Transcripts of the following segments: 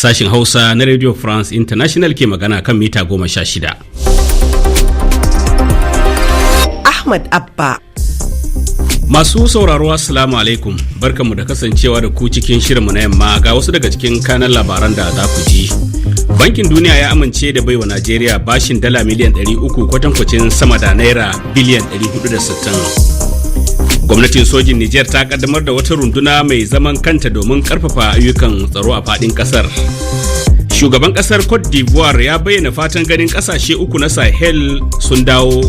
Sashin Hausa na Radio France International ke magana kan mita 16. Ahmad Abba. Masu sauraro, Assalamu alaikum, barkanmu da kasancewa da ku cikin shirinmu na yamma. Ga wasu daga cikin kanan labaran da za ku ji. Bankin Duniya ya amince da baiwa Najeriya bashin dala miliyan 300, kwatankwacin sama da naira biliyan 460. Gwamnatin sojin Nijar ta kaddamar da wata runduna mai zaman kanta domin karfafa ayyukan tsaro a fadin kasar. Shugaban kasar Cote d'Ivoire ya bayyana fatan ganin kasashe uku na Sahel sun dawo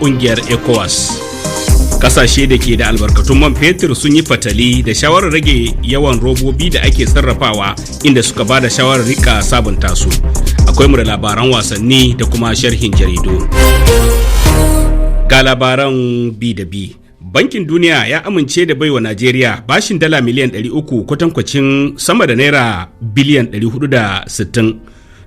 kungiyar ECOWAS. Kasashe da ke da albarkatun man fetur sun yi fatali da shawarar rage yawan robobi da ake sarrafawa, inda suka ba da shawarar rika sabunta su. Akwai mu da labaran wasanni da kuma sharhin jaridu. Ga labaran bi da bi. Bankin Duniya ya amince da baiwa Najeriya bashin dala miliyan 300, kwatankwacin sama da naira biliyan 460,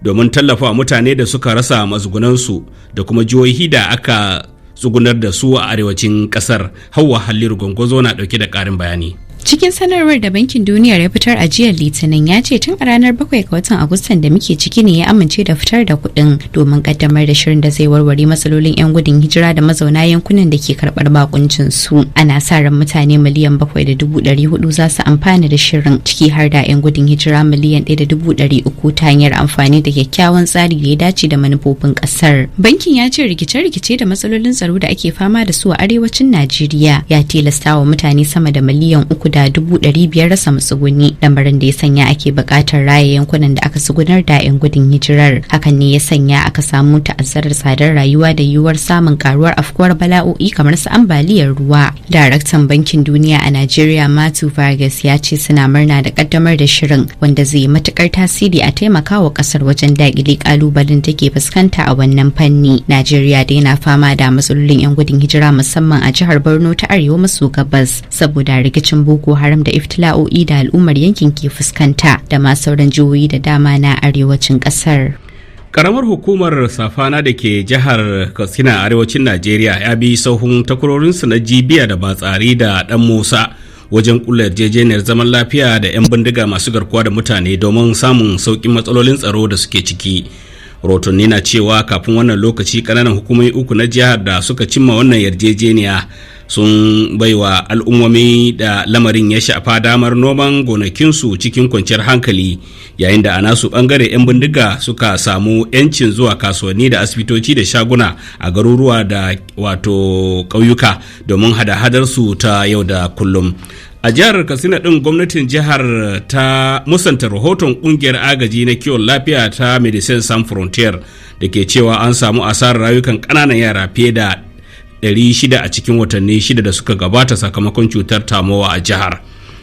domin tallafa mutane da suka rasa matsugunansu da kuma jihohi da aka tsugunar da su a arewacin kasar. Hauwa Halliru Gwangwazo na dauke da karin bayani. Cikin sanarwar da Bankin Duniyar ya fitar a jiya Litinin, ya ce tun a ranar 7 ga watan Agustan da muke ciki ne ya amince da fitar da kuɗin domin kaddamar da shirin da zai warware matsalolin 'yan gudun hijira da mazauna yankunan da ke karɓar bakuncin su. Ana sa ran mutane 7.4 miliyan za su amfana da shirin, ciki har da 'yan gudun hijira 1.3 miliyan ta hanyar amfani da kyakkyawan tsari da ya dace da manufofin ƙasar. Bankin ya ce rikice-rikice da matsalolin tsaro da ake fama da su a arewacin Najeriya ya tilasta wa mutane sama da 3.5 miliyan rasa matsuguni, lamarin da ya sanya ake buƙatar raya yankunan da aka tsugunar da 'yan gudun hijirar. Hakan ne ya sanya aka samu ta'azzarar tsadar rayuwa da yiwuwar samun karuwar afkuwar bala'o'i kamar su ambaliyar ruwa. Daraktan Bankin Duniya a Najeriya, Matthew Vargas, ya ce suna murna da kaddamar da shirin, wanda zai yi matukar tasiri a taimakawa kasar wajen daƙile kalubalen take fuskanta a wannan fanni. Najeriya dai na fama da matsalolin 'yan gudun hijira, musamman a jihar Borno ta arewa maso gabas, saboda rikicin Boko Haram da iftila'o'i da al'ummar yankin ke fuskanta, da ma sauran jihohi da dama na arewacin kasar. Karamar hukumar Safana da ke jihar Katsina, arewacin Najeriya, ya bi sahun takwarorinsu na Jibiya da Batsari da Dan Musa wajen kulla yarjejeniyar zaman lafiya da 'yan bindiga masu garkuwa da mutane domin samun sauƙin matsalolin tsaro da suke ciki. Rahotanni na cewa kafin wannan lokaci, kananan hukumomi uku na jihar da suka cimma wannan yarjejeniya sun baiwa al'ummomi da lamarin ya shafa damar noman gonakinsu cikin kwanciyar hankali, yayin da a nasu bangare 'yan bindiga suka samu 'yancin zuwa kasuwanni da asibitoci da shaguna a garuruwa da wato ƙauyuka domin hada-hadar su ta yau da kullum. A jihar Katsina din, gwamnatin jihar ta musanta rahoton kungiyar agaji na kiwon lafiya ta Médecins Sans Frontières da ke cewa an samu asarar rayukan ƙananan yara fiye da 600 a cikin watanni 6 da suka gabata sakamakon cutar tamowa a jihar.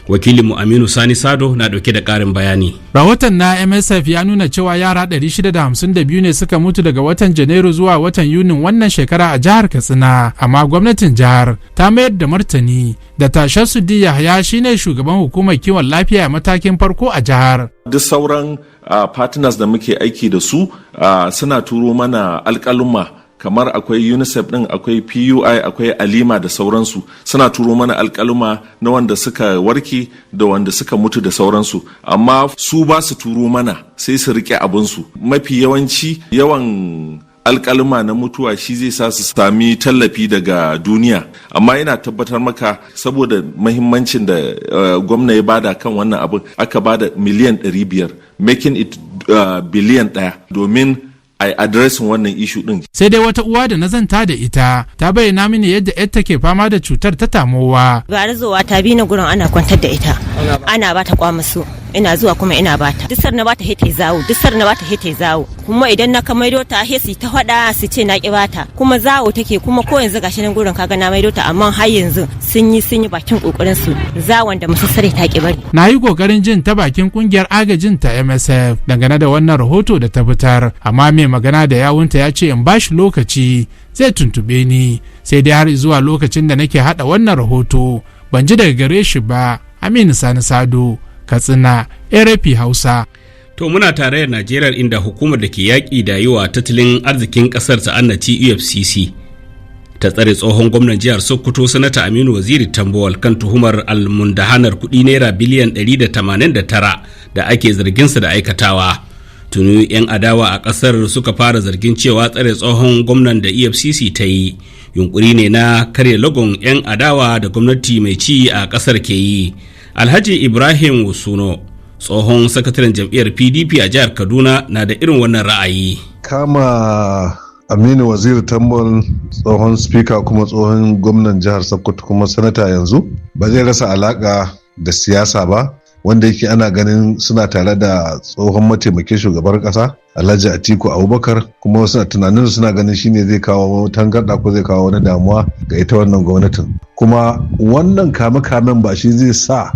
Wakilinmu Aminu Sani Sado na dauke da karin bayani. Rahoton na MSF ya nuna cewa yara 652 ne suka mutu daga watan Janairu zuwa watan Yunin wannan shekara a jihar Katsina, amma gwamnatin jihar ta mayar da martani da Tashasu Yahaya, shine shugaban hukumar kiwon lafiya a matakin farko a jihar. Duk sauran partners da muke aiki da su suna turo mana alkaluma, kamar akwai UNICEF din, akwai PUI, akwai Alima da sauransu. Suna turo mana alkaluma na wanda suka warke da wanda suka mutu da sauransu, amma su ba su turo mana, sai su rike abinsu. Mafi yawanci yawan alkaluma na mutuwa shi zai sa su sami tallafi daga duniya. Amma ina tabbatar maka, saboda mahimmancin da gwamna ya bada kan wannan abin, aka bada miliyan 500, making it biliyan 1, domin a addressing wannan issue din. Sai dai wata uwa da na zanta da ita ta bayyana mini yadda yarta ke fama da cutar ta tamowa. Bara zuwa ta bi na gurin ana kwantar da ita. Ana bata kwamasu. Ina zuwa kuma ina bata. Duk sar na bata hete zawo, duk sar na bata hete zawo. Kuma idan na maido ta he su ta faɗa, su ce na ki bata. Kuma zawo take, kuma ko yanzu gashi nan gurin kaga na maido ta, amma har yanzu sun yi bakin kokarin su, zawon da musassare ta ki bari. Na yi kokarin jin ta bakin kungiyar agajin ta MSF dangane da wannan rahoto da ta fitar, amma mai magana da yawunta ya ce in bashi lokaci zai tuntube ni. Sai dai har zuwa lokacin da nake hada wannan rahoto ban ji daga gare shi ba. Aminu Sani Sado, Katsina, RFI Hausa. To, muna tare da Najeriya, inda hukumar da ke yaƙi da yi wa tattalin arzikin ƙasar ta'annati, EFCC, Ta tsare tsohon gwamnan jihar Sokoto Sanata Aminu Waziri Tambuwal kan tuhumar almundahanar kuɗi naira biliyan 189 da ake zarginsa da aikatawa. Tuni 'yan adawa a ƙasar suka fara zargin cewa tsare tsohon gwamnan da EFCC ta yi yunkuri ne na karya lagon 'yan adawa da gwamnati mai ci a ƙasar ke yi. Alhaji Ibrahim Wusuno, tsohon sakataren jam'iyyar PDP a jihar Kaduna, na da irin wannan ra'ayi. Kama Aminu Waziri Tambol, tsohon spika kuma tsohon gwamnan jihar Sokoto kuma sanata yanzu, ba zai rasa alaka da siyasa ba, wanda yake ana ganin suna tare da tsohon mataimakin shugaban kasa Alhaji Atiku Abubakar, kuma suna tunanin suna ganin shine zai kawo tangarda ko zai kawo wani damuwa ga ita wannan gwamnatin. Kuma wannan kame-kamen ba shi zai sa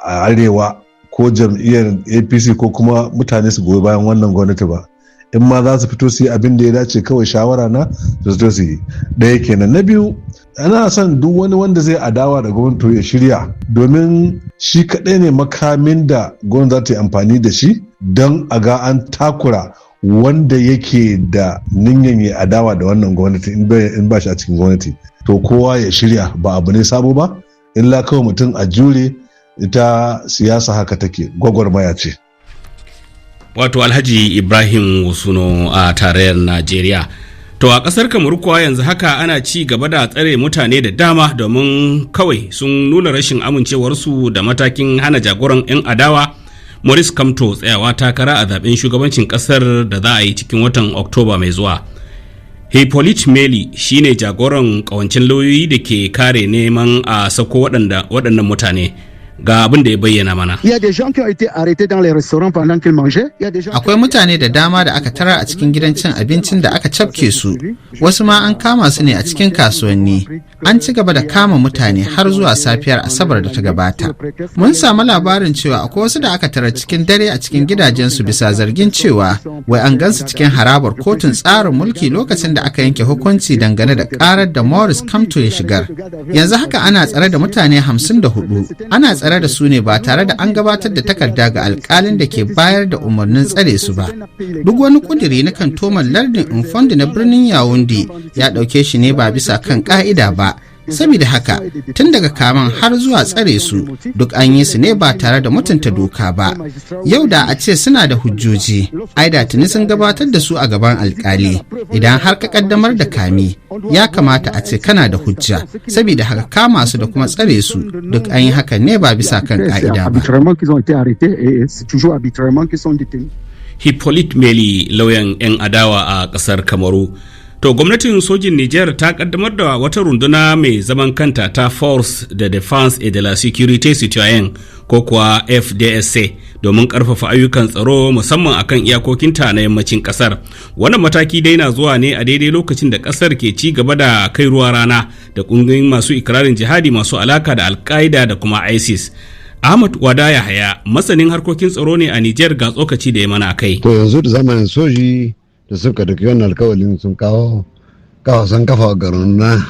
a arewa ko jam'iyyar APC ko kuma mutane su goyi bayan wannan gwamnati ba. In ma za su fito su yi abin da ya dace, kawai shawara na su fito su yi. Ɗaya kenan. Na biyu, ana son duk wani wanda zai adawa da gwamnati ya shirya, domin shi kaɗai ne makamin da gwamnati za ta yi amfani da shi don a ga an takura wanda yake da niyyar ya adawa da wannan gwamnati in ba shi a cikin gwamnati. To kowa ya shirya, ba abu ne sabo ba, illa kawai mutum a jure. Ita siyasa haka take, gwagwarmaya ce. Wato Alhaji Ibrahim Wusuno a tarayyar Najeriya. To a kasar Kamaru kuwa, yanzu haka ana ci gaba da tsare mutane da dama domin kawai sun nuna rashin amincewarsu da matakin hana jagoran 'yan adawa Maurice Kamto tsayawa takara a zaben shugabancin kasar da za a yi cikin watan Oktoba mai zuwa. Hippolyte Meli shine jagoran kawancin lauyoyi da ke kare neman a sako waɗannan mutane. Ga abin da ya bayyana mana. Akwai mutane da dama da aka tara a cikin gidan cin abincin da aka cafke su, wasu ma an kama su ne a cikin kasuwanni. An ci gaba da kama mutane har zuwa safiyar Asabar da ta gabata. Mun samu labarin cewa akwai wasu da aka tara cikin dare a cikin gidajensu bisa zargin cewa wai an gansu cikin harabar kotun tsarin mulki lokacin da aka yanke hukunci dangane da karar da Maurice Kamto ya shigar. Yanzu haka ana tsare da mutane 54. Ana tsare da su ne ba tare da an gabatar da takarda ga alkalin da ke bayar da umarnin tsare su ba. Duk wani kudiri na kantoman lardin Infondi na birnin Yawundi ya ɗauke shi ne ba bisa kan ka'ida ba. Saboda haka, tun daga kaman har zuwa tsare su, duk an yi su ne ba tare da mutunta doka ba. Yau da a ce suna da hujjoji, ai da tuni sun gabatar da su a gaban alkali. Idan har ka kaddamar da kame, ya kamata a ce kana da hujja. Saboda haka, kama su da kuma tsare su, duk an yi hakan ne ba bisa kan ka'ida ba. Hippolyte Meli, lauyan 'yan adawa a kasar Kamaru. To gwamnatin sojin Nijar ta kaddamar da wata runduna mai zaman kanta ta Force de Defense et de la Sécurité Citoyenne, ko kuwa FDSC, domin karfafa ayyukan tsaro musamman akan iyakokinta na yammacin kasar. Wannan mataki dai na zuwa ne a daidai lokacin da kasar ke ci gaba da kai ruwa rana da kungiyoyin masu ikirarin jihadi masu alaka da Al-Qaeda da kuma ISIS. Ahmad Wada Yahaya masanin harkokin tsaro ne a Nijar, ga tsokaci da ya mana kai. To yanzu da zamanin soji da suka dauki wannan alkawalin, sun kawo kawo sun kafa runduna,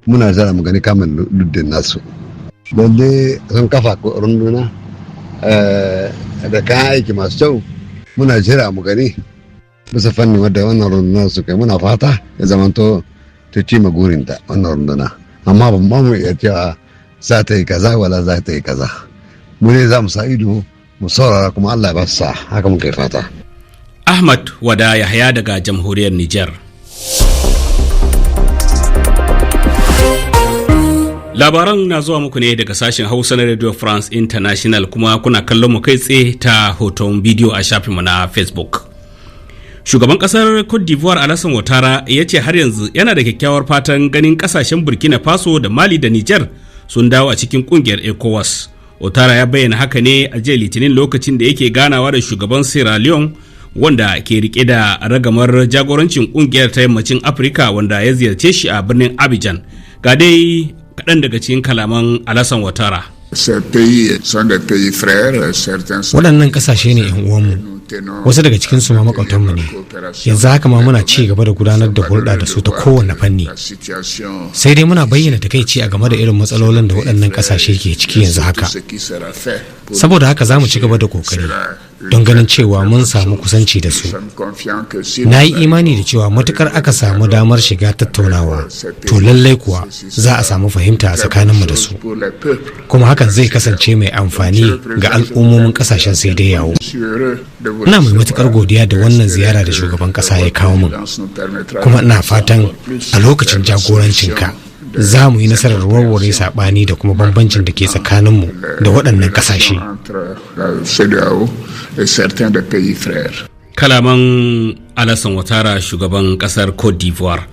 muna jira mu gani kamun luddin nasu. Lalle sun kafa runduna da kayan aiki masu kyau, muna jira mu gani bisa fannin wadda wannan runduna su kai. Muna fata ya zamanto ta ci gurinta wannan runduna, amma ban ba mu iya cewa za ta yi kaza wala za ta yi kaza. Mu ne za mu sa ido mu saurara, kuma Allah ya ba su sa haka muka yi fata. Ahmad Wada Yahaya daga jamhuriyar Nijar. Labaran na zuwa muku ne daga sashen Hausa na Radio France International, kuma kuna kallon mu kai tsaye ta hoton bidiyo a shafinmu na Facebook. Shugaban kasar Cote d'Ivoire Alassane Ouattara ya ce har yanzu yana da kyakkyawar fatan ganin kasashen Burkina Faso da Mali da Niger sun dawo a cikin kungiyar ECOWAS. Ouattara ya bayyana haka ne a jiya Litinin lokacin da yake ganawa da shugaban Sierra Leone wanda ke rike da ragamar jagorancin kungiyar ta yammacin Afirka, wanda ya ziyarce shi a birnin Abidjan. Ga dai kaɗan daga cikin kalaman Alassane Ouattara. Waɗannan ƙasashe ne 'yan uwanmu, wasu daga cikinsu ma maƙwabtanmu ne. Yanzu haka ma muna ci gaba da gudanar da hulɗa da su ta kowane fanni. Sai dai muna bayyana takaici a game da irin matsalolin da waɗannan ƙasashe ke ciki yanzu haka. Saboda haka, za mu ci gaba da ƙoƙari Don ganin cewa mun samu kusanci da su. Na yi imani da cewa matukar aka samu damar shiga tattaunawa, to lallai kuwa za a samu fahimta a tsakaninmu da su, kuma hakan zai kasance mai amfani ga al'ummomin kasashen CEDEAO. Ina mai matukar godiya da wannan ziyara da shugaban kasa ya kawo min, kuma ina fatan a lokacin jagorancinka za mu yi nasarar warware saɓani da kuma bambancin da ke tsakaninmu da waɗannan ƙasashe. Kalaman Alassane Ouattara, shugaban ƙasar Cote d'Ivoire.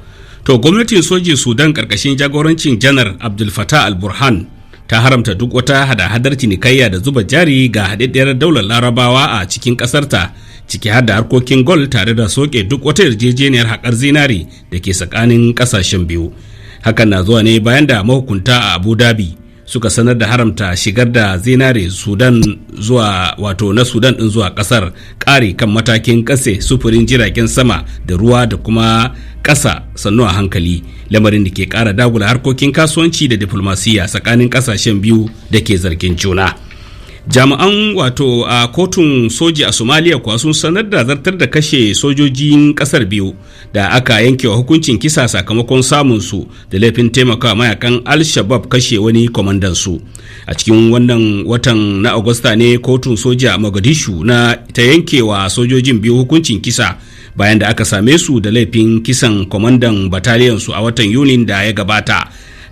To, gwamnatin sojin Sudan ƙarƙashin jagorancin Janar Abdul Fattah al-Burhan ta haramta duk wata hada-hadar cinikayya da zuba jari ga Haɗaɗɗiyar Daular Larabawa a cikin ƙasarta, ciki har da harkokin gol, tare da soke duk wata yarjejeniyar haƙar zinari da ke tsakanin ƙasashen biyu. Hakan na zuwa ne bayan da mahukunta a Abu Dhabi suka sanar da haramta shigar da zinare Sudan zuwa, wato na Sudan din zuwa kasar, ƙari kan matakin kase sufurin jiragen sama da ruwa da kuma ƙasa sannu a hankali, lamarin da ke ƙara dagula harkokin kasuwanci da diflomasiyya tsakanin ƙasashen biyu da ke zargin juna. Jami'an wato a kotun soji a Somalia kuwa sun sanar da zartar da kashe sojojin kasar biyu da aka yankewa hukuncin kisa sakamakon samun su da laifin taimakawa mayakan Al-Shabab kashe wani kwamandan su. A cikin wannan watan na Agusta ne kotun soja a Mogadishu na ta yankewa sojojin biyu hukuncin kisa bayan da aka same su da laifin kisan kwamandan bataliyan su a watan Yunin da ya gabata.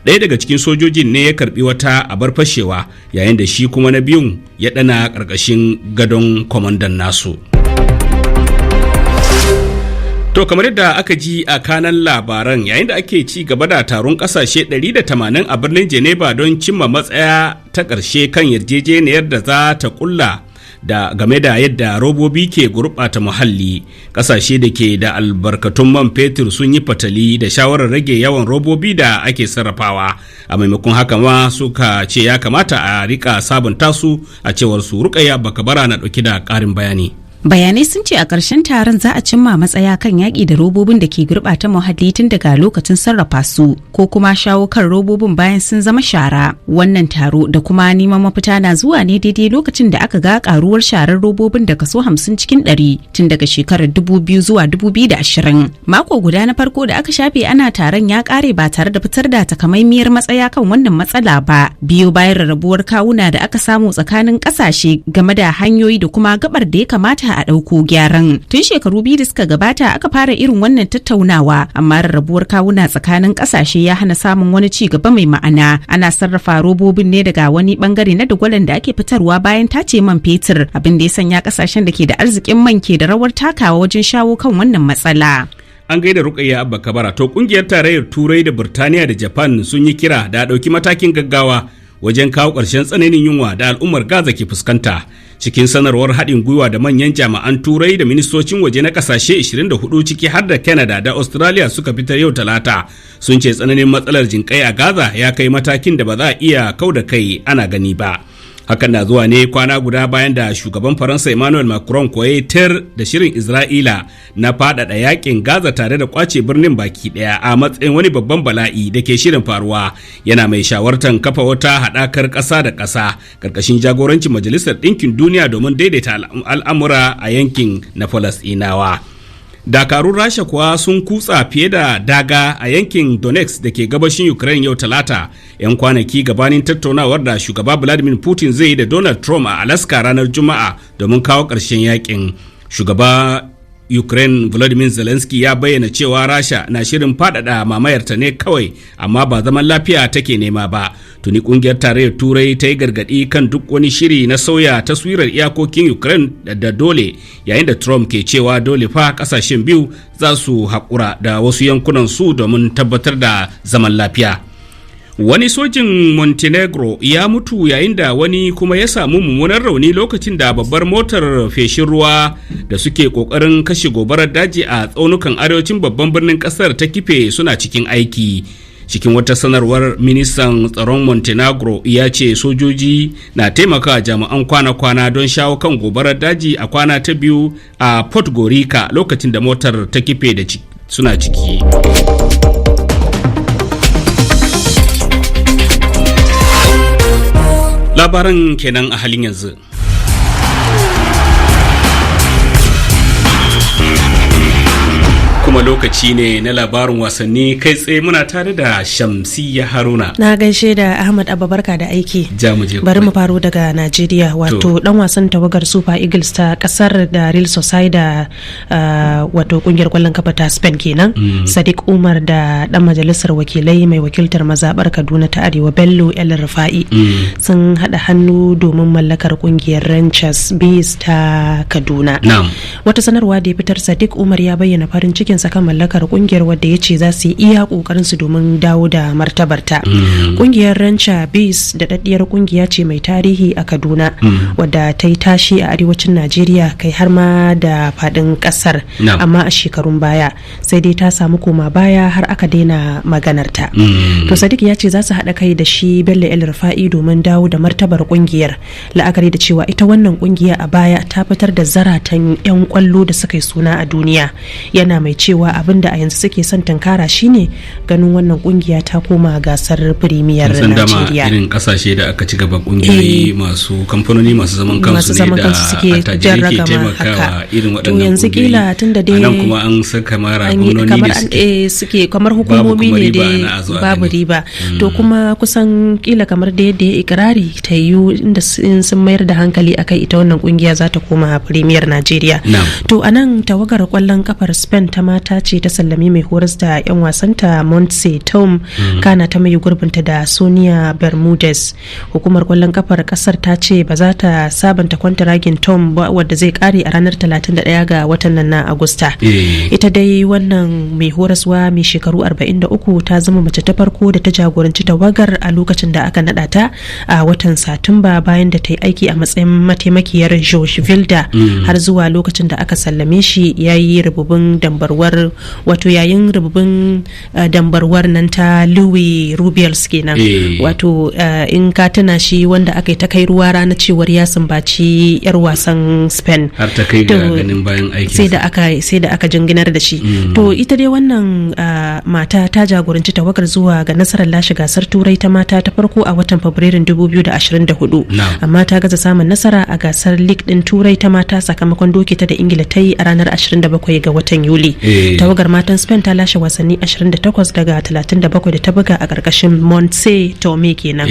Ɗaya daga cikin sojojin ne ya karbi wata abar fashewa, yayin da shi kuma na biyun ya ɗana ƙarƙashin gadon kwamandan nasu. To, kamar yadda aka ji a kanan labaran, yayin da ake ci gaba da taron ƙasashe 180 a birnin Geneva don cimma matsaya ta ƙarshe kan yarjejeniyar da za ta kulla da game da yadda robobi ke gurɓata muhalli, ƙasashe da ke da albarkatun man fetur sun yi fatali da shawarar rage yawan robobi da ake sarrafawa. A maimakon haka ma suka ce ya kamata a rika sabunta su, a cewar su. Rukaya Bakabara na ɗauki da ƙarin bayani. Bayanai sun ce a ƙarshen taron za a cimma matsaya kan yaƙi da robobin da ke gurɓata muhalli tun daga lokacin sarrafa su ko kuma shawo kan robobin bayan sun zama shara. Wannan taro da kuma neman mafita na zuwa ne daidai lokacin da aka ga ƙaruwar sharar robobin da kaso 50% tun daga shekarar 2000 zuwa 2020. Mako guda na farko da aka shafe ana taron ya ƙare ba tare da fitar da takamaimiyar matsaya kan wannan matsala ba, biyo bayan rarrabuwar kawuna da aka samu tsakanin ƙasashe game da hanyoyi da kuma gabar da ya kamata a ɗauko gyaran. Tun shekaru 2 da suka gabata aka fara irin wannan tattaunawa, amma rarrabuwar kawuna tsakanin ƙasashe ya hana samun wani ci gaba mai ma'ana. Ana sarrafa robobin ne daga wani bangare na dagwalon da ake fitarwa bayan tace man fetur, abin da ya sanya ƙasashen da ke da arzikin man ke da rawar takawa wajen shawo kan wannan matsala. An gaida Rukayya Abba Kabara. To, kungiyar Tarayyar Turai da Birtaniya da Japan sun yi kira da ɗauki matakin gaggawa wajen kawo ƙarshen tsananin yunwa da al'ummar Gaza ke fuskanta. Cikin sanarwar haɗin gwiwa da manyan jami'an Turai da ministocin waje na ƙasashe 24, ciki har da Canada da Australia, suka fitar yau Talata, sun ce tsananin matsalar jinƙai a Gaza ya kai matakin da ba za a iya kau da kai ana gani ba. Hakan na zuwa ne kwana guda bayan da shugaban Faransa Emmanuel Macron koye tir da shirin Isra'ila na faɗaɗa yakin Gaza tare da kwace birnin baki ɗaya a matsayin wani babban bala'i da ke shirin faruwa, yana mai shawartan kafa wata haɗakar ƙasa da ƙasa ƙarƙashin jagorancin Majalisar Ɗinkin Duniya domin daidaita al'amura a yankin na Falasɗinawa. Dakarun Rasha kuwa sun kutsa fiye da daga a yankin Donetsk da ke gabashin Ukraine yau Talata, 'yan kwanaki gabanin tattaunawar da shugaba Vladimir Putin zai yi da Donald Trump a Alaska ranar Juma'a domin kawo ƙarshen yakin. Shugaba Ukraine Volodymyr Zelensky ya bayyana cewa Rasha na shirin faɗaɗa mamayarta ne kawai, amma ba zaman lafiya take nema ba. Tuni kungiyar Tarayyar Turai ta yi gargaɗi kan duk wani shiri na sauya taswirar iyakokin Ukraine da dole, yayin da Trump ke cewa dole fa kasashen biyu za su haƙura da wasu yankunan su domin tabbatar da zaman lafiya. Wani sojin Montenegro ya mutu yayin da wani kuma ya samu mummunan rauni lokacin da babbar motar feshin ruwa da suke kokarin kashe gobarar daji a tsaunukan arewacin babban birnin kasar ta kife suna cikin aiki. Cikin wata sanarwar, ministan tsaron Montenegro ya ce sojoji na taimakawa jami'an kwana-kwana don shawo kan gobarar daji a kwana ta biyu a Podgorica lokacin da motar ta kife da suna ciki. Labaran kenan a halin yanzu. Kuma lokaci ne na labarin wasanni kai tsaye, muna tare da Shamsiyya Haruna. Na gaishe da Ahmad Abba, barka da aiki. Jamuje. Bari mu faro daga Najeriya, wato dan wasan tawagar Super Eagles ta kasar da Real Sociedad, wato kungiyar kwallon kafa ta Spain kenan, Sadiq Umar da dan majalisar wakilai mai wakiltar mazabar Kaduna ta Arewa Bello El Rufa'i sun hada hannu domin mallakar kungiyar Rangers Bees ta Kaduna. Wata sanarwa da ya fitar, Sadiq Umar ya bayyana farin cikinsa kan mallakar kungiyar, wadda ya ce za su yi iya kokarin su domin dawo da martabarta. Kungiyar Rancha Bees da daddiyar kungiya ce mai tarihi a Kaduna, wadda ta yi tashi a arewacin Najeriya, kai har ma da fadin kasar, amma a shekarun baya sai dai ta samu koma baya har aka daina maganarta. To Sadiq ya ce za su haɗa kai da shi Bello El Rufa'i domin dawo da martabar kungiyar, la'akari da cewa ita wannan kungiya a baya ta fitar da zaratan 'yan kwallo da suka yi suna a duniya. Yana mai cewa abin da a yanzu suke son tunkara shine ganin wannan kungiya ta koma gasar Premier Najeriya. Irin kasashe da aka ci gaba, kungiyoyi masu kamfanoni masu zaman kansu ne da attajirai ke taimakawa irin waɗannan. To yanzu kila tun da dai nan kuma an saka mara gwamnoni ne suke kamar hukumomi ne dai, babu riba. To kuma kusan kila kamar da yadda ya ikirari, ta yiwu inda sun mayar da hankali akai ita wannan kungiya za ta koma Premier Najeriya. To anan tawagar kwallon kafar Spain ta mata ce ta sallami mai horas da 'yan wasanta Montse Tom, kana ta mai gurbinta da Sonia Bermudez. Hukumar kwallon kafar kasar ta ce ba za ta sabanta kwantaragin Tom ba, wadda zai kare a ranar 31 ga watan nan na Agusta. Ita dai wannan mai horaswa mai shekaru 43 ta zama mace ta farko da ta jagoranci tawagar a lokacin da aka nada ta a watan Satumba, bayan da ta yi aiki a matsayin mataimakiyar Josh Vilda har zuwa lokacin da aka sallame shi yayi rububin dambarwar, wato yayin rububin dambarwar nan ta Louis Rubials kenan. Wato in ka tuna shi wanda aka yi ta kai ruwa rana cewar ya sumbaci yar wasan Spain. Har ta kai ga ganin bayan aiki. Sai da aka jinginar da shi. To ita dai wannan mata ta jagoranci tawagar zuwa ga nasarar lashe gasar Turai ta mata ta farko a watan Fabrairun 2024, amma ta gaza samun nasara a gasar League din Turai ta mata sakamakon doke ta da Ingila ta yi a ranar 27 ga watan Yuli. Tawagar matan Spain ta lashe wasanni 28 daga 37 da ta buga a karkashin Montse Tome kenan.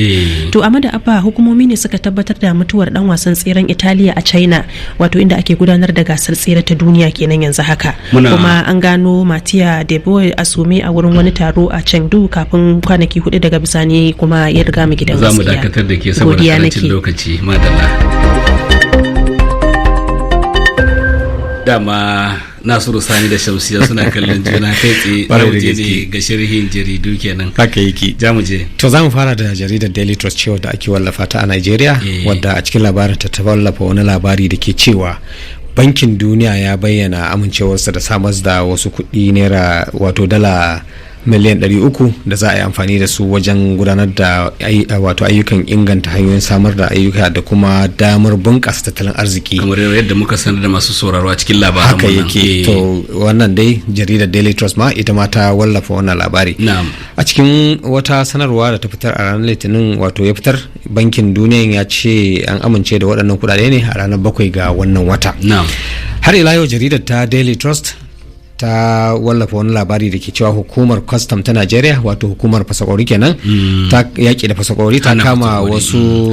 To amma da Abba, hukumomi ne suka tabbatar da mutuwar dan wasan tseren Italiya a China, wato inda ake gudanar da gasar tsere ta duniya kenan yanzu haka. Kuma an gano Mattia De Boy a sume a wurin wani taro a Chengdu kafin kwanaki 4 daga bisani kuma ya riga mu gidan gaskiya. Za mu dakatar da ke saboda karancin lokaci, madalla. Dama Nasiru Sani da Shamsiya suna kallon juna, kai tsaye zamu je ne ga sharhin jaridu kenan. Haka yake. Zamu je. To zamu fara da jaridar Daily Trust cewa da ake wallafa ta a Nigeria, wadda a cikin labarin ta wallafa wani labari da ke cewa Bankin Duniya ya bayyana amincewarsa da samar da wasu kuɗi naira, wato dala miliyan 300, da za a yi amfani da su wajen gudanar da wato ayyukan inganta hanyoyin samar da ayyuka da kuma damar bunƙasa tattalin arziki. Kamar yadda muka sanar da masu sauraro a cikin labaran. Haka yake. To wannan dai jaridar Daily Trust ma ita ma ta wallafa wannan labari. A cikin wata sanarwa da ta fitar a ranar Litinin, wato ya fitar, Bankin Duniya ya ce an amince da waɗannan kuɗaɗe ne a ranar 7 ga wannan wata. Har ila yau jaridar ta Daily Trust ta wallafa wani labari da ke cewa hukumar kwastam ta Najeriya, wato hukumar fasakori kenan, ta yaƙi da fasakori, ta kama wasu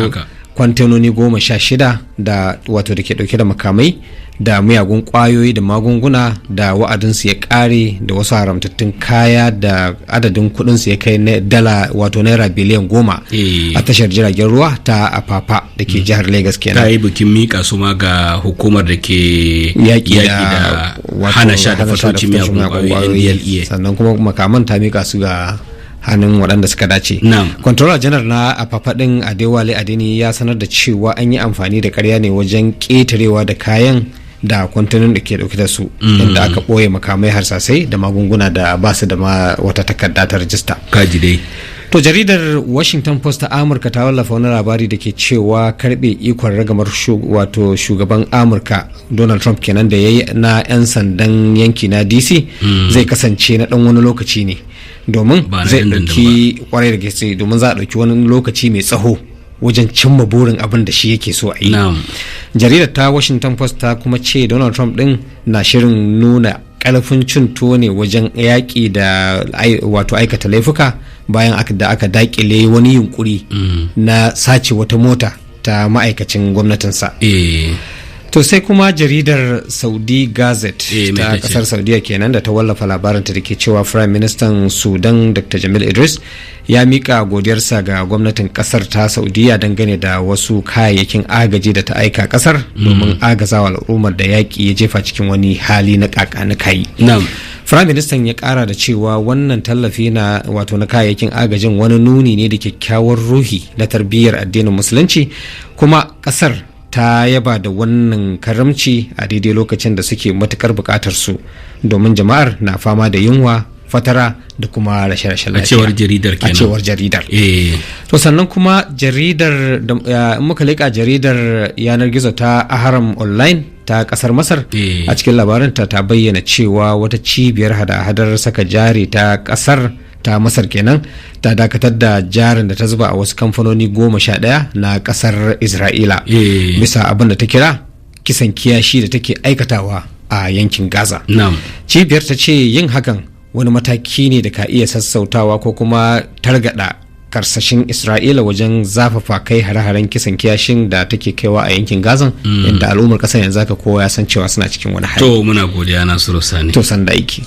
kwantenoni 16 da wato da ke dauke da makamai da miyagun kwayoyi da magunguna da wa'adinsu ya kare da wasu haramtattun kaya da adadin kudinsu ya kai dala, wato naira biliyan 10, a tashar jiragen ruwa ta Apapa da ke jihar Lagos kenan. Ta yi bikin mika su ma ga hukumar da ke yaƙi da hana sha da fatauci miyagun kwayoyi, NDLEA. Sannan kuma makaman ta mika su ga hannun waɗanda suka dace. Controller General na Apapa ɗin, Adewale Adeni, ya sanar da cewa an yi amfani da karya ne wajen ƙetarewa da kayan da kwantenan da ke dauke da su, inda aka ɓoye makamai, harsasai da magunguna da ba su da ma wata takarda ta rajista. Kaji dai. To jaridar Washington Post ta Amurka ta wallafa wani labari da ke cewa karbe ikon ragamar wato shugaban Amurka Donald Trump kenan da ya yi na 'yan sandan yanki na DC zai kasance na dan wani lokaci ne, domin zai dauki, kwarai da gaske, domin za a dauki wani lokaci mai tsaho. wajen cimma burin abin da shi yake so a yi. Jaridar ta Washington Post ta kuma ce Donald Trump din na shirin nuna karfin cin tuwo ne wajen yaƙi da wato aikata laifuka bayan da aka dakile wani yunkuri na sace wata mota ta ma'aikacin gwamnatinsa. To sai kuma jaridar Saudi Gazette ta kasar Saudiya kenan da ta wallafa labarinta da ke cewa Prime Minister Sudan Dr. Jamil Idris ya mika godiyarsa ga gwamnatin kasar ta Saudiya dangane da wasu kayayyakin agaji da ta aika kasar domin agazawa al'ummar da yaƙi ya jefa cikin wani hali na kakani kai. Prime Minister ya kara da cewa wannan tallafi na wato na kayayyakin agajin wani nuni ne da kyakkyawar ruhi na tarbiyyar addinin Musulunci, kuma kasar ta yaba da wannan karamci a daidai lokacin da suke matukar bukatar su, domin jama'ar na fama da yunwa, fatara da kuma rashe-rashen lafiya. A cewar jaridar kenan. A cewar jaridar. To sannan kuma jaridar, in muka leƙa jaridar yanar gizo ta Ahram Online ta kasar Masar, a cikin labarinta ta bayyana cewa wata cibiyar hada-hadar saka jari ta kasar ta Masar kenan ta dakatar da jarin da ta zuba a wasu kamfanoni 11 na kasar Isra'ila bisa abin da ta kira kisan kiyashi da take aikatawa a yankin Gaza. Cibiyar ta ce yin hakan wani mataki ne da ka iya sassautawa ko kuma targada karsashin Isra'ila wajen zafafa kai hare-haren kisan kiyashin da take kaiwa a yankin Gazan, inda al'ummar kasar yanzu haka kowa ya san cewa suna cikin wani hali. To muna godiya, Nasiru Sani. To sanda aiki.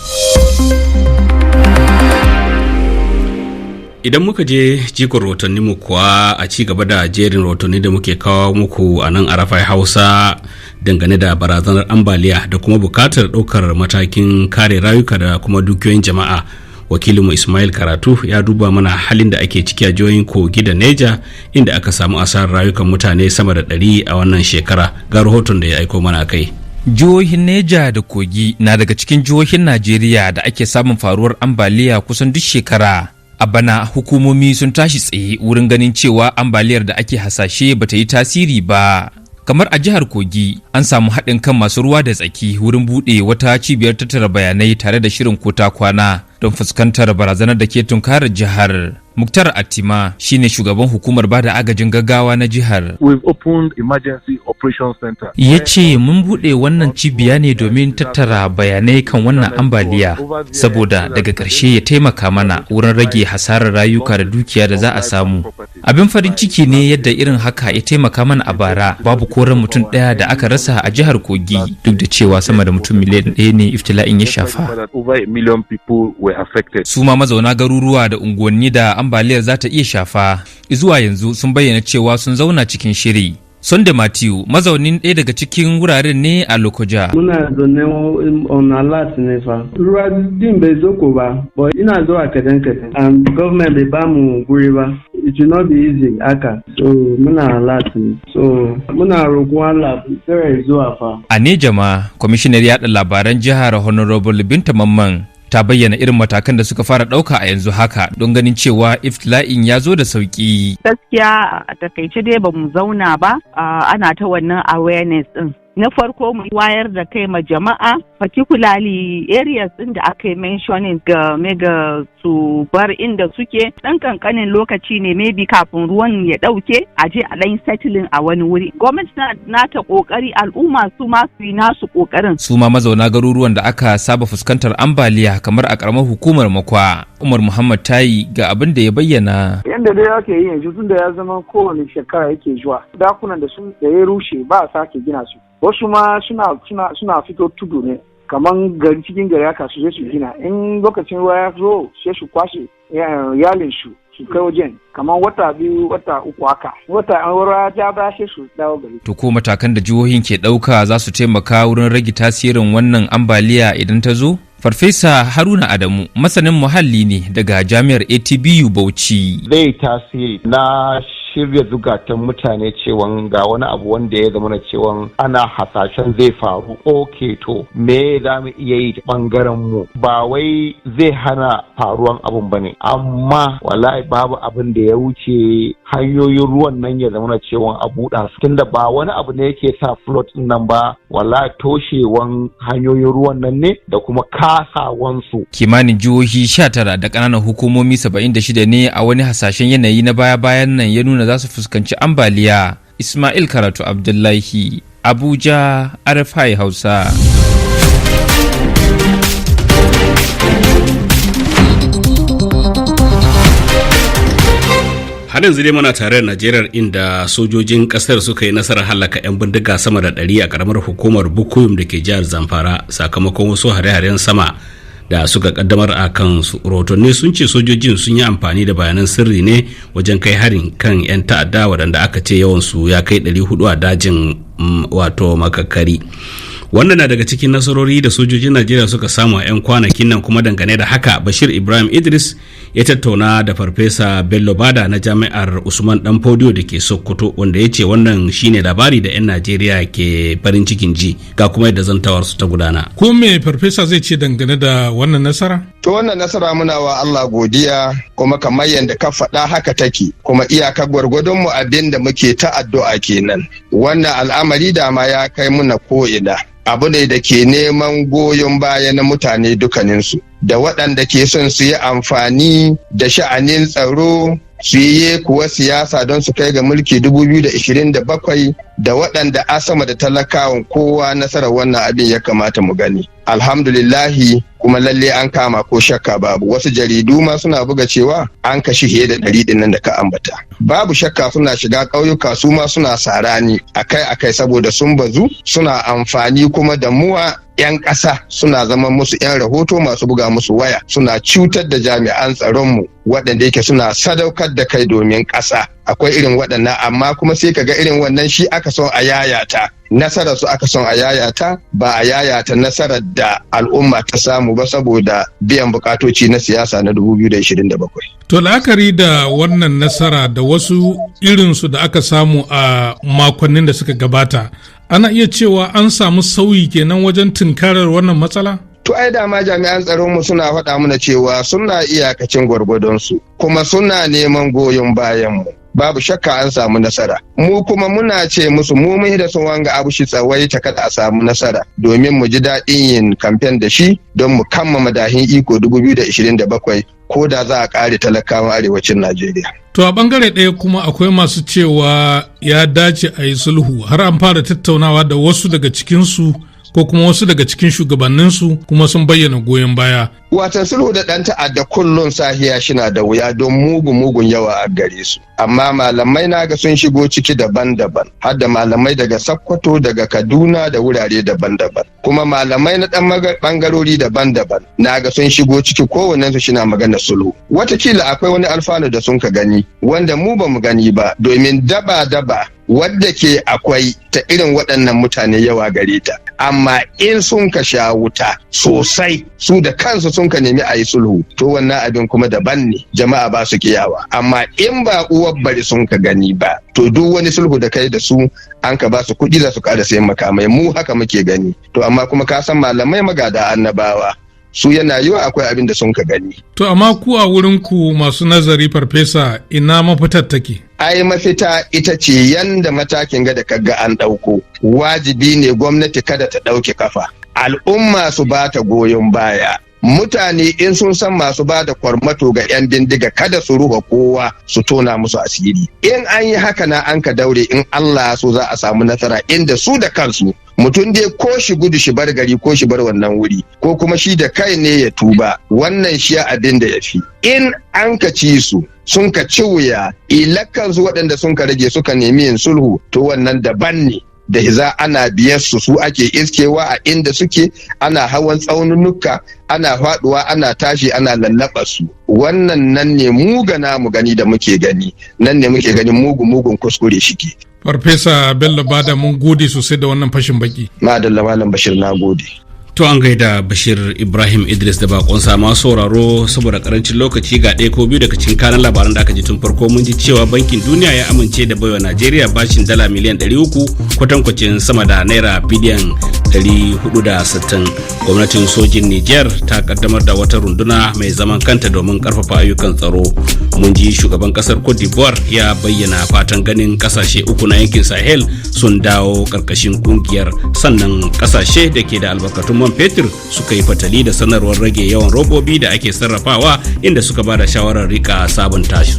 Idan muka je jikon rahotanni mu kuwa, a ci gaba da jerin rahotanni da muke kawo muku a nan RFI Hausa dangane da barazanar ambaliya da kuma bukatar ɗaukar matakin kare rayuka da kuma dukiyoyin jama'a, wakilinmu Ismail Karatu ya duba mana halin da ake ciki a jihohin Kogi da Neja, inda aka samu asarar rayukan mutane sama da 100 a wannan shekara. Ga rahoton da ya aiko mana kai. Jihohin Neja da Kogi na daga cikin jihohin Najeriya da ake samun faruwar ambaliya kusan duk shekara. A bana hukumomi sun tashi tsaye wurin ganin cewa ambaliyar da ake hasashe bata yi tasiri ba. Kamar a jihar Kogi, an samu haɗin kan masu ruwa da tsaki wurin buɗe wata cibiyar tattara bayanai tare da shirin kota kwana don fuskantar barazanar da ke tunkarar jihar. Muktar Atima shine shugaban hukumar bada agajin gaggawa na jihar. Ya ce mun buɗe wannan cibiya ne domin tattara bayanai kan wannan ambaliya, saboda daga ƙarshe ya taimaka mana wurin rage hasarar rayuka da dukiya da za a samu. Abin farin ciki ne yadda irin haka ya taimaka mana a bara, babu koren mutum ɗaya da aka rasa a jihar Kogi, duk da cewa sama da mutum miliyan 1 ne iftila'in ya shafa. Su ma mazauna garuruwa da unguwanni da ambaliyar za ta iya shafa zuwa yanzu sun bayyana cewa sun zauna cikin shiri. Sunday Matthew mazaunin ɗaya daga cikin wuraren ne a Lokoja. Muna zaune on alert ne fa. Ruwa din bai zo ko ba, but ina zuwa kadan kadan. And government bai ba mu guri ba. It will not be easy haka. So muna alert ne. So muna roƙon Allah kare zuwa fa. A Nejama, kwamishinar yaɗa labaran jihar Honorable Binta Mamman ta bayyana irin matakan da suka fara ɗauka a yanzu haka don ganin cewa iftila'in ya zo da sauƙi. Gaskiya a takaice dai ba mu zauna ba, ana ta wannan awareness din. Na farko mu wayar da kai ma jama'a, particularly areas din da aka yi mentioning game ga su bar inda suke dan kankanin lokaci ne, maybe kafin ruwan ya dauke, a je a dan settling a wani wuri. Gwamnati na ta kokari, al'umma su ma su yi nasu kokarin. Su ma mazauna garuruwan da aka saba fuskantar ambaliya kamar a karamar hukumar Makwa, Umar Muhammad Tayi, ga abin da ya bayyana. Yanda dai ake yi yanzu, tun da ya zama kowane shekara yake zuwa, dakunan da sun da ya rushe ba a sake gina su. Wasu ma suna fito tudu ne, kaman gari cikin gari haka, su je su gina. In lokacin ruwa ya zo, sai su kwashe iyalin su su kai wajen kaman wata 2, wata 3 haka, wata an ruwa ya ba, sai su dawo gari. To ko matakan da jihohin ke ɗauka za su taimaka wurin rage tasirin wannan ambaliya idan ta zo? Farfesa Haruna Adamu masanin muhalli ne daga Jami'ar ATBU Bauchi. Zai tasiri na shirya zukatan mutane cewan ga wani abu wanda ya zama na cewan ana hasashen zai faru. Ok, to me za mu iya yi bangaren mu? Ba wai zai hana faruwan abun bane, amma wallahi babu abin da ya wuce hanyoyin ruwan nan ya zama na cewan a buɗa su, tunda ba wani abu ne yake sa flood din nan ba, wallahi toshewan hanyoyin ruwan nan ne da kuma kasawansu. Kimanin jihohi 19 da ƙananan hukumomi 76 ne a wani hasashen yanayi na baya-bayan nan ya nuna yankunan da za su fuskanci ambaliya. Ismail Karatu Abdullahi, Abuja, RFI Hausa. Har yanzu dai muna tare da Najeriya, inda sojojin kasar suka yi nasarar hallaka 'yan bindiga sama da 100 a karamar hukumar Bukuyum da ke jihar Zamfara, sakamakon wasu hare-haren sama da suka kaddamar a kan su. Rahotanni sun ce sojojin sun yi amfani da bayanan sirri ne wajen kai harin kan 'yan ta'adda, waɗanda aka ce yawansu ya kai 400 a dajin wato Makakari. Wannan na daga cikin nasarori da sojojin Najeriya suka samu a 'yan kwanakin nan. Kuma dangane da haka, Bashir Ibrahim Idris ya tattauna da Farfesa Bello Bada na Jami'ar Usman Dan Fodiyo da ke Sokoto, wanda ya ce wannan shine labari da 'yan Najeriya ke farin cikin ji. Ga kuma yadda zantawar su ta gudana. Ko me farfesa zai ce dangane da wannan nasara? To, wannan nasara muna wa Allah godiya, kuma kamar yadda ka faɗa haka take, kuma iyaka gwargwadon mu abin da muke ta addu'a kenan. Wannan al'amari dama ya kai muna ko'ina. Abu ne da ke neman goyon baya na mutane dukaninsu, da waɗanda ke son su yi amfani da sha'anin tsaro su yi kuwa siyasa don su kai ga mulki 2027, da waɗanda asama da talakawan kowa. Nasarar wannan abin ya kamata mu gani. Alhamdulillahi, kuma lalle an kama, ko shakka babu. Wasu jaridu ma suna buga cewa an kashi fiye da 100 ɗin nan da ka ambata. Babu shakka suna shiga ƙauyuka, su ma suna sarani akai akai, saboda sun bazu, suna amfani kuma da muwa 'yan ƙasa, suna zama musu 'yan rahoto masu buga musu waya, suna cutar da jami'an tsaronmu waɗanda yake suna sadaukar da kai domin ƙasa. Akwai irin waɗannan, amma kuma sai ka ga irin wannan shi aka son a yayata, nasarar su aka son a yayata, ba a yayata nasarar da al'umma ta samu ba, saboda biyan bukatoci na siyasa na 2027. To, la'akari da wannan nasara da wasu irinsu da aka samu a makonnin da suka gabata, ana iya cewa an samu sauyi kenan wajen tunkarar wannan matsala? To, ai dama jami'an tsaron mu suna faɗa mana cewa suna iyakacin gwargwadon su, kuma suna neman goyon bayan mu. Babu shakka an samu nasara. Mu kuma muna ce musu mu mun da sun wanga abu shi tsawaita, kada a samu nasara, domin mu ji daɗin yin kamfen da shi don mu kammama madahin iko 2027, ko da za a ƙare talakawan arewacin Najeriya. To, a bangare ɗaya kuma akwai masu cewa ya dace a yi sulhu, har an fara tattaunawa da wasu daga cikinsu ko kuma wasu daga cikin shugabanninsu kuma sun bayyana goyon baya. Watan sulhu da ɗan ta'adda kullum sahiya shina da wuya, don mugun mugun yawa a gare su. Amma malamai na ga sun shigo ciki daban-daban, har da malamai daga Sokoto, daga Kaduna, da wurare daban-daban. Kuma malamai na ɗan ɓangarori daban-daban na ga sun shigo ciki, kowannensu shina magana sulhu. Watakila akwai wani alfanu da sun ka gani, wanda mu ba mu gani ba, domin daba-daba wadda ke akwai ta irin waɗannan mutane yawa gare ta. Amma in sun ka sha wuta sosai, su da kansu sun ka nemi a yi sulhu, to wannan abin kuma daban ne, jama'a ba su kiyawa. Amma in ba uwar bari sun ka gani ba, to duk wani sulhu da kai da su, an ka ba su kuɗi, za su ƙara sayan makamai. Mu haka muke gani. To, amma kuma ka san malamai magada annabawa, su yana yiwa akwai abin da sun ka gani. To, amma ku a wurin ku masu nazari, farfesa, ina mafitar take? Ai mafita ita ce yanda matakin ga da kaga an ɗauko. Wajibi ne gwamnati kada ta ɗauke kafa. Al'umma su ba ta goyon baya. Mutane in sun san masu ba da kwarmato ga 'yan bindiga, kada su ruha kowa, su tona musu asiri. In an yi haka na an ka daure, in Allah so za a samu nasara, inda su da kansu mutum dai ko shi gudu shi bar gari, ko shi bar wannan wuri, ko kuma shi da kai ne ya tuba. Wannan shi abin da ya fi. In an ka ci su, sun ka ci wuya, ilakansu waɗanda sun ka rage suka nemi yin sulhu, to wannan daban ne. Da za ana biyar su, su ake iskewa a inda suke, ana hawan tsaununuka, ana faduwa, ana tashi, ana lallaba su. Wannan nan ne mugana mu gani da muke gani, nan ne muke ganin mugu mugun kuskure shike. Farfesa Bello Bada, mun gode sosai da wannan fashin baki. Madalla, Malam Bashir, na gode. To, an gaida Bashir Ibrahim Idris da bakonsa. Masu sauraro, saboda karancin lokaci, ga ɗaya ko biyu daga cikin kanan labaran da aka ji tun farko. Mun ji cewa Bankin Duniya ya amince da baiwa Najeriya bashin dala miliyan 300, kwatankwacin sama da naira biliyan 460. Gwamnatin sojin Niger ta kaddamar da wata runduna mai zaman kanta domin karfafa ayyukan tsaro. Mun ji shugaban kasar Cote d'Ivoire ya bayyana fatan ganin kasashe uku na yankin Sahel sun dawo karkashin kungiyar. Sannan kasashe da ke da albarkatun man fetur suka yi fatali da sanarwar rage yawan robobi da ake sarrafawa, inda suka ba da shawarar rika sabunta su.